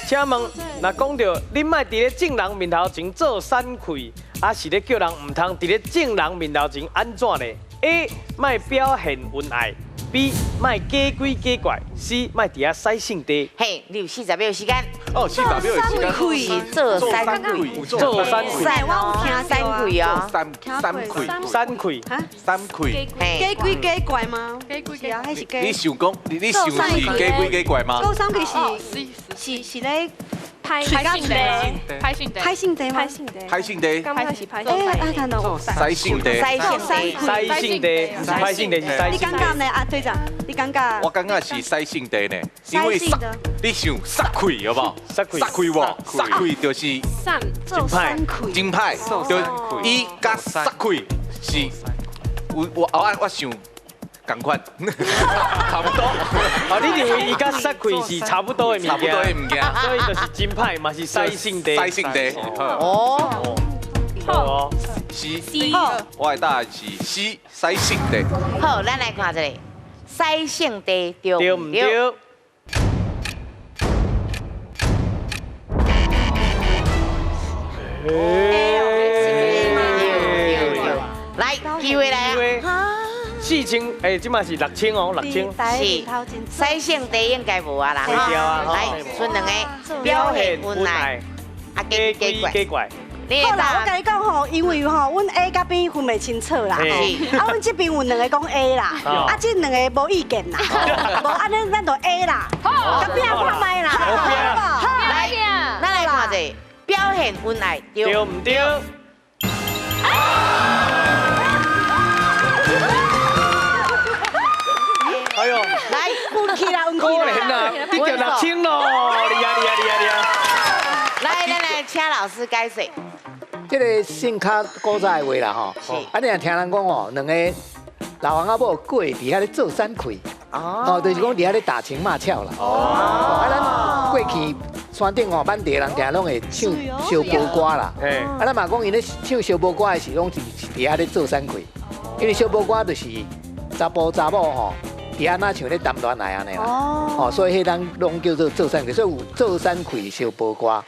請問，若講著恁莫佇咧眾人面頭前做散氣，抑是咧叫人毋通佇咧眾人面頭前按怎咧？A. 莫表現恩愛，B. 莫假鬼假怪，C. 莫佇遐洗聖地。嘿，你有40秒時間。哦，40秒的時間。是做散氣。做散氣。散哦，散氣哦。三三氣。散氣。三氣。假鬼假怪嗎？假鬼假，還是假？你想講，你想是假鬼假怪嗎？做散氣是咧。歹性地，歹性地，歹性地嗎？歹性地，歹性地，感覺是歹。哎，啊，看到洗性地，洗性地，洗性地，毋是歹性地，是洗性地。你感覺呢？啊，隊長，你感覺？我感覺是洗性地呢，因為你想殺氣，好無？殺氣，殺氣無？殺氣就是散，做散氣，真歹，就伊佮殺氣是，我我我我想。仝款，差不多。哦，你認為伊佮殺氣是差不多的物件？差不多的物件，所以就是真歹嘛，是洗性地。洗性地。哦。好。是。我的答案是 C，洗性地。好，咱來看一下，洗性地對毋對？來，機會來啊！ 4000，哎，這馬是6000哦，六千。是，洗性地應該無啊啦。來，剩兩個表現恩愛，啊，假鬼假怪。好啦，我共你講吼，因為吼，阮 A 佮 B 分袂清楚啦，啊，阮這邊有兩个講 A 啦，啊，這兩个無意見啦，無按呢，咱就 A 啦，佮拼看覓啦，好，來，咱來看一下表現恩愛對毋對？哎呦，來，運氣啦，運氣可憐啊，得著6000咯，厲害厲害厲害厲害！來來來，請老師解釋。這个姓較古早的話啦吼，啊，你若聽人講哦，兩個老翁仔某過佇遐咧做散氣，哦，就是講佇遐咧打情罵俏啦。哦，啊，咱過去山頂吼，滿地人定攏會唱燒波歌啦。啊，咱嘛講𪜶咧唱燒波歌的時，攏是佇遐咧做散氣，因為燒波歌就是查埔查某吼。佇遐若像咧談戀愛按呢啦，哦，所以彼咱攏叫做做散氣，所以有做散氣燒波歌。